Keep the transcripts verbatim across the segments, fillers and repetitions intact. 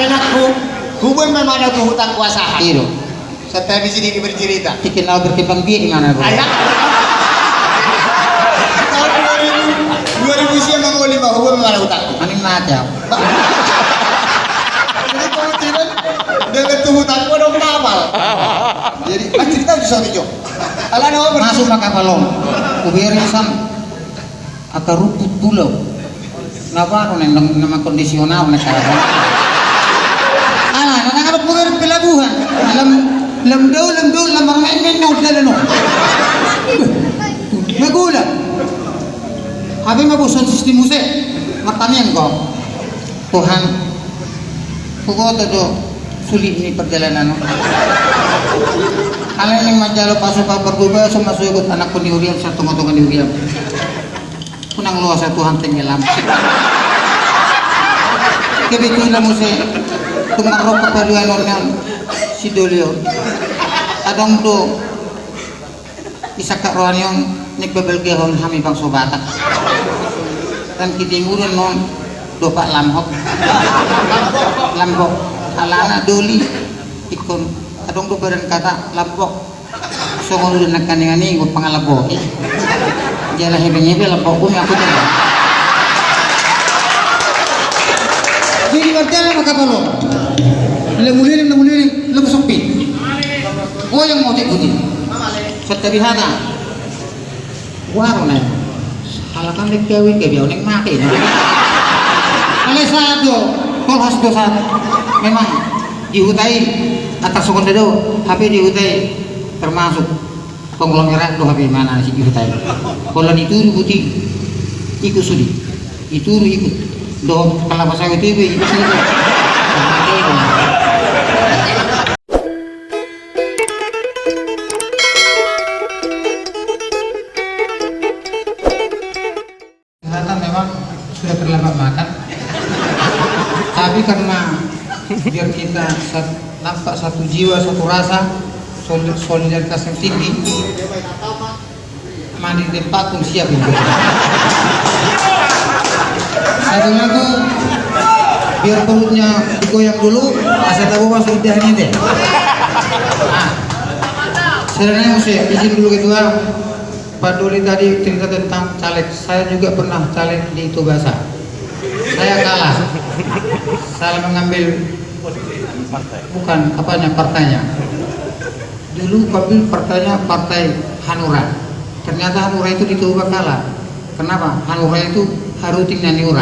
Anakku, hubungan ma ada tu hutangku asa. Iro. Sampai habis ini bercerita. Bikin lau berkembang biak di mana, Bro? Ayah. Tahun dua ribu, dua ribu sia mangoli ma hubungan ma ada hutangku. Amin macam. Jadi kebetulan dia betul hutangku ada kapal. Jadi, ah, cerita bisa tujuh. Ala ada apa? Masuk ma kapal on. Kubiar insan. Angka rumput pulau. Na baru nang, nang, nang kondisional na sekarang. Ala, na, na, na, pelabuhan. Lam, lam dau, lam dau, lam marmain, main, nau, dalan, nau. Magola. Hape ma bosan sistem muse. Martanian kau. Tuhan. Huboto do sulit ni perjalanan. Alai naeng manjalo pasu-pasu, pargobason ma sogot anakku ni huriam, sian tonga-tonga ni huriam. Unang loas Tuhan tenggelam. Kebetulan muse tung marrongkop paduanon on si Dolio. Adong do i sangkap roha ni on, naeng pabalgahon hami bangso Batak. Dan hatimuron on, Dopak Lambok. Lambok. Alana doli. Ingkon adong do badan kata lambok. Songon udan nangkaningan i, ingkon pangalambok i. Jala hepeng-hepeng lambok, bumi aku jala. Jadi marjalan ma kapal on. Lam uliling, lam uliling, lam sepi. Goyang ma otik putih. Santabi hata. Waro na. Halak kan lek gawe, gawe au naeng mate. Alai sahat do, tolhas do sahat. Memang di huta i, atas songon dado, hape di huta i termasuk konglomerat do hape mana si di huta i. Holan i turu buti, ikut sude. I turu ikut. Dohot kelapa sawit i pe, ikut sude. Mate do. Ternyata memang sudah terlambat makan. Tapi karena biar kita sat-, nampak satu jiwa, satu rasa, sol-, solidaritas yang tinggi, mandi di tempat pun siap ini. Satu lagu, biar perutnya digoyang dulu, asa tabo masuk udah ini deh. Nah, sebenarnya mesti izin dulu ketua. Pak Doli tadi cerita tentang caleg. Saya juga pernah caleg di Tobasa. Saya kalah. Salah mengambil, bukan apanya, partainya. Dulu kuambil partainya Partai Hanura. Ternyata Hanura itu di Toba kalah. Kenapa? Hanura itu haruting na niura.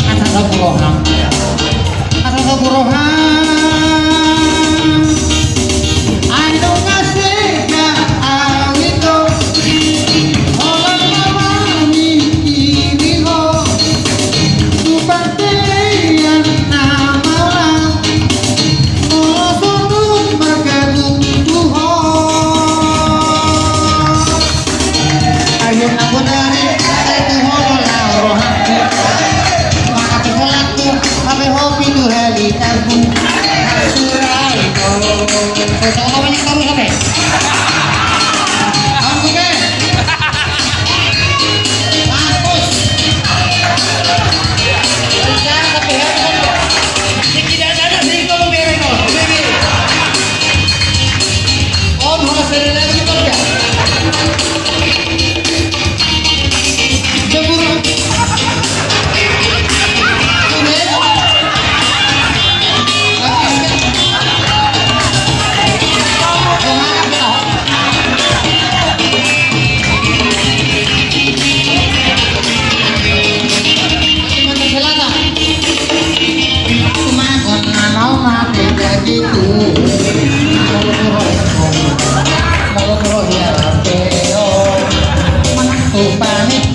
Asa saburoha. Asa saburoha. Ai dongan sega au ito. Holan na mamikiri ho. Tu partelean na malang. Molo songon margabung tu ho. Ayo na godari, sai tu ho do laho rohangku. Maka tu solangku, hape ho pitu hali tarbu.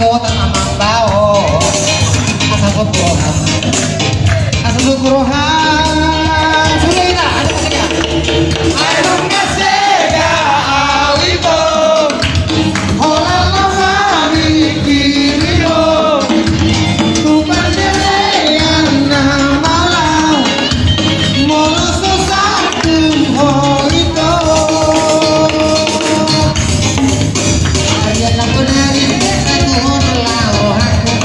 Kota Amang Bao. Asa sukrohan. Asa sukrohan. Sudah kita, ada musik ya? Ayo, kasih ya, Alito. Hola, hola, mikiri lo. Tu pandelean na malang. Molo so satu ho ito. Arian lampu dari desa tu hono lao aku.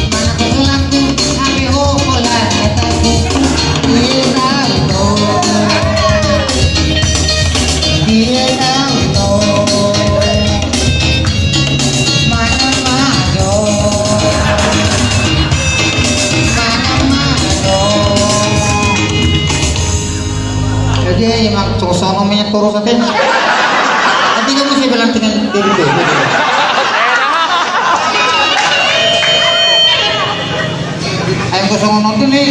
Mana ko lampu, ame ho pola kataku. Dia tahu to. Dia tahu to. Mana majo. Mana majo. Jadi emang cosono me toro sate. Tapi kamu saya bilang dengan dari dulu. Ayo kosong nonton nih.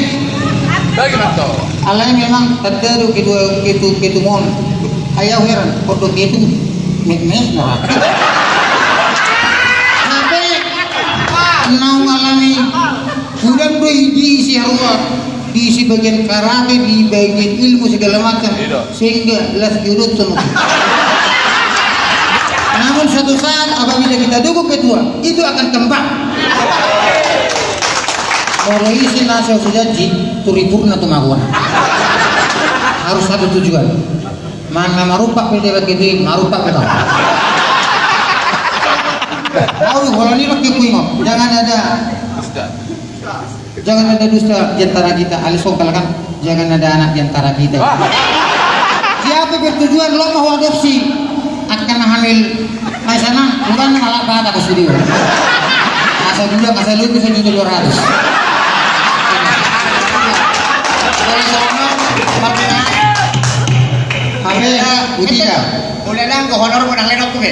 Bagi nonton. Alai memang tanda do ketua ketua ketua mon. Ayo heran, kode ketua mes mes nah. Tapi naung alami. Godang do i di isi haruar, di isi bagian karate, di bagian ilmu segala macam. Iya. Sehingga las jodoh sama. Namun suatu saat apabila kita dukung ketua, itu akan kembang. Molo isi nasa sujanji, turipurna tu maguan. Harus satu tujuan. Mana marumpak pe debat gitu, marumpak pe tau. Tahu kalau ini lagi kuingot, jangan ada. Jangan ada dusta di antara kita, alis songkal kan, jangan ada anak di antara kita. Siapa bertujuan lo mau adopsi? Akan hamil, mai sana, bukan malah kata ke studio. Masa dulu, masa lu bisa juta dua ratus. Kalau sono, makin. Hamil, utika. Mulai nang ke honor menang lenok tuh, be.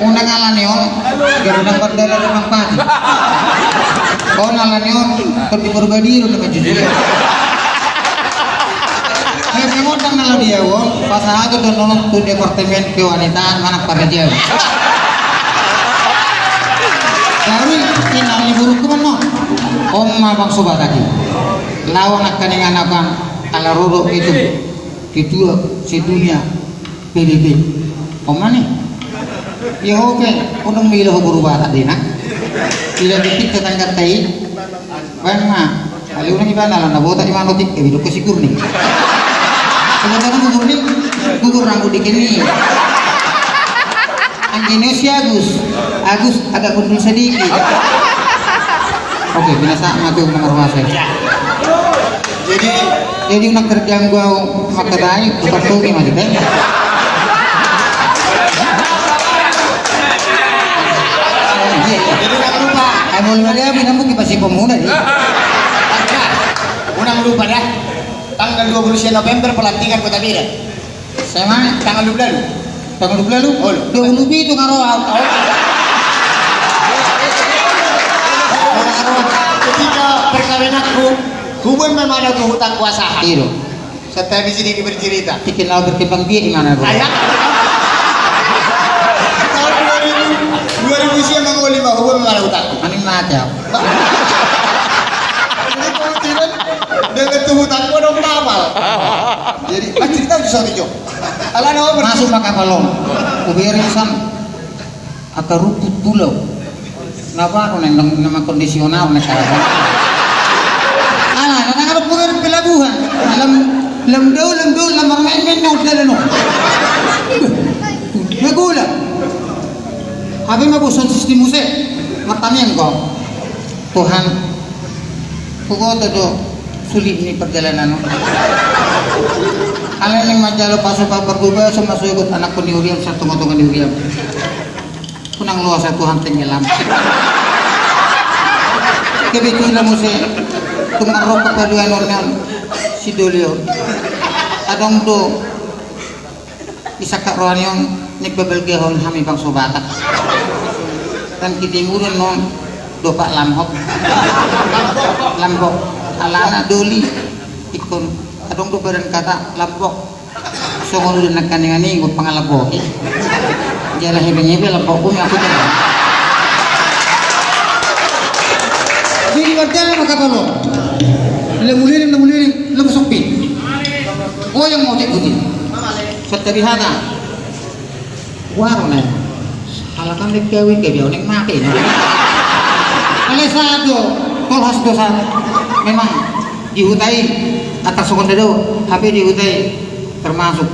Unang ala ni on, garu nang pardala nang pati. Kau ala ni on, kau di Purbadio nang jujur. Hei, memang nang ala dia on, pas aku tuh nonton tuh departemen kewanitaan mana pada dia. Baru ini nang ni buruk teman no. Om abang sobat lagi. Lawan akan dengan abang ala roro itu. Ketua sedunia P B B. Oma nih. Ya oke, unang milo ho guru batak dena. Tidak dipit tetangga tai. Bang ma, kali unang ibana lah na bota di mano tik, eh, bidok ke si Gurning. Sebenarnya Gurning, gugur rambut dikit nih. Anjingnya si Agus. Agus agak gundul sedikit. Oke, binasa mati unang rumah saya. Jadi, jadi unang terganggu au makatai, bukan tuh gimana deh. Jadi unang lupa. Ai mau lima dia bilang buki pasti pemuda nih. Unang lupa dah. Tanggal dua puluh sembilan November pelantikan Kota Medan. Saya mah tanggal dua puluh. Tanggal dua puluh? Oh, dua puluh pitu karo. Ketika perkawinanku, hubungan memang ada kehutan kuasa. Iya. Saya bisa sedikit bercerita. Bikin laut berkembang biak di mana, bro? Ayah. Tahun dua ribu, dua ribu sia mangoli mah hubungan memang ada hutangku. Ani mati aku. Jadi kebetulan dengan tuh hutangku ada kapal. Jadi, ah, cerita bisa nih, Jo. Ala na masuk maka balon. Kuberesan. Aka rumput pulau. Napa aku nendang nama kondisional nih kalau. Ala, karena kalau kuber pelabuhan. Lam lam dau lam dau lam main main nau dalam no. Nagula. Apa mau bosan sistem musik? Matamian kok. Tuhan. Huboto do sulit ni perjalanan. Alai naeng manjalo pasu-pasu pargobason ma so igot anakku ni huriam, satonga-tonga ni huriam. Unang loas Tuhan tenggelam. Kebetulan muse tung marrongkop paduanon on si Dolio. Adong do Isakak rohani on, ning babalgahon hami bangso Batak. Dan kitimuron non dopak lamhok. Lambok. Alana doli. Ingkon adong do badan kata lambok. Songon udan nangkaningan i ingkon pangalambok i. Jala hepeng-hepeng lampu hukum ya aku tengah. Jadi berjalan maka tolong. Lemu liling, lemu liling, lemu sempit. Oh, yang mau cek putih. Serta di sana. Waro na. Halakan dek gawe gabe au naeng mate. Alai sahat do, tolhas do sahat. Memang di huta i, antar songon na do, hape di huta i termasuk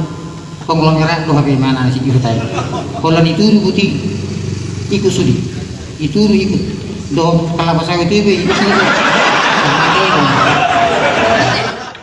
konglomerat do hape, mana si di huta i. Holan i turu buti, ikut sude. Ituru ikut. Dohot kelapa sawit i pe ikut sude.